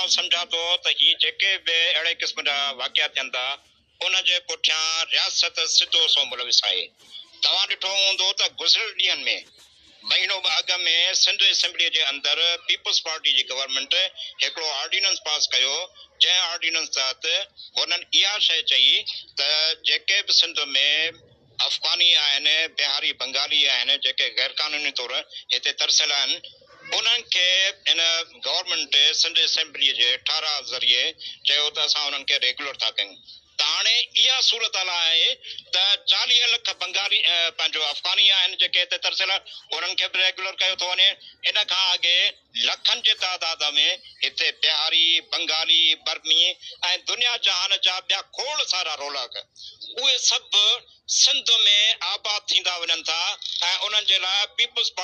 مان سمجهان ٿو ته هي جيڪي به اهڙي قسم جا واقعا ٿين ٿا ان جي پٺيان رياست سڌو سنئون ملوث آهي. توهان ڏٺو هوندو ته گذريل ڏينهن ۾ مهينو ٻه اڳ ۾ سنڌ اسيمبليء جي اندر پيپلز پارٽي جي گورنمينٽ هڪڙو آرڊيننس پاس ڪيو جنهن آرڊيننس تحت هنن اها شيء چئي ته جيڪي به سنڌ ۾ افغاني آهن، بهاري بنگالي آهن جيڪي غيرقانوني طور هتي ترسيل آهن انهن کي هن گورنمينٽ سنڌ اسيمبليء جي ٺهراء ذريعي چيو ته اسان انهن کي ريگيولر ٿا ڪيون ته هاڻي اها صورتحال آهي ته 40 لک بنگالي پنهنجو افغاني آهن جيڪي هتي ترسيل آهن انهن کي به ريگيولر ڪيو ٿو وڃي ان کان اڳي لکن جي تعداد ۾ هتي بهاري، بنگالي، برمي ۽ دنيا جهان جا ٻيا کوڙ سارا رولاڪ اهي سڀ سنڌ ۾ آباد ٿيندا وڃن ٿا ۽ انهن جي لاء پيپلز.